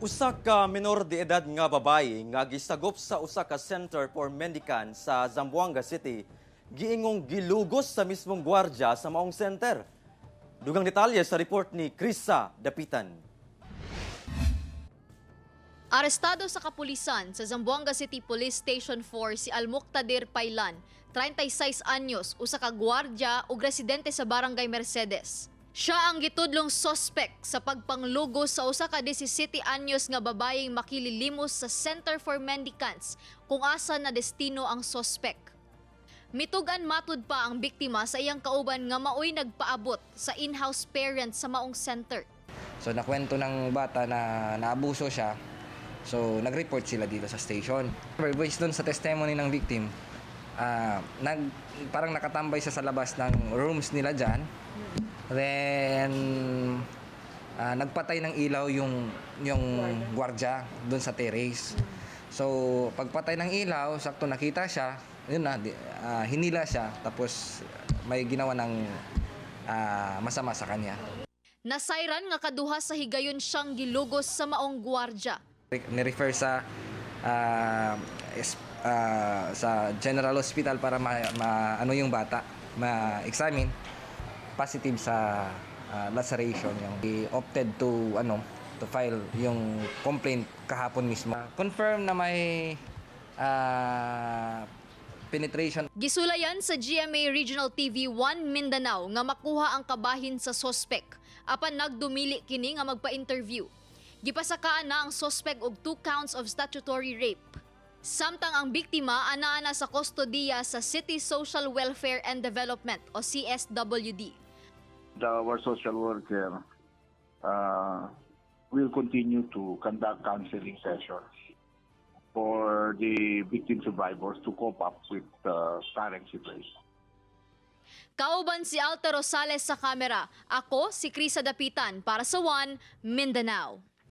Usa ka minor de edad nga babayi nga gisagop sa usa ka center for mendicants sa Zamboanga City giingong gilugos sa mismong gwardya sa maong center. Dugang detalye sa report ni Krisa Dapitan. Arestado sa kapulisan sa Zamboanga City Police Station 4 si Almuqtadir Pailan, 36 anyos, usa ka gwardya ug residente sa Barangay Mercedes. Siya ang gitudlong suspect sa pagpanglugos sa usa ka 17 anyos nga babayeng makililimos sa Center for Mendicants kung asa na destino ang suspect. Mitugan matud pa ang biktima sa iyang kauban nga maoy nagpaabot sa in-house parents sa maong center. So nakwento ng bata na naabuso siya. So nag-report sila dito sa station. Based doon sa testimony ng victim, parang nakatambay siya sa labas ng rooms nila dyan. Then nagpatay ng ilaw yung gwardya doon sa terrace. So pagpatay ng ilaw, sakto nakita siya, yun na, hinila siya, tapos may ginawa ng masama sa kanya. Nasayran nga kaduha sa higayon siyang gilugos sa maong gwardya. Ni-refer sa General Hospital para ano yung bata, ma-examine. Positive sa laceration yung he opted to ano to file yung complaint kahapon mismo. Confirm na may penetration. Gisulayan sa GMA Regional TV 1 Mindanao nga makuha ang kabahin sa sospek apan nagdumili kini nga magpa-interview. Gipasakaan na ang sospek og 2 counts of statutory rape. Samtang ang biktima anaa na sa kustodiya sa City Social Welfare and Development o CSWD. Our social worker will continue to conduct counseling sessions for the victim survivors to cope up with the current situation. Kauban si Alta Rosales sa kamera. Ako si Krisa Dapitan para sa One Mindanao.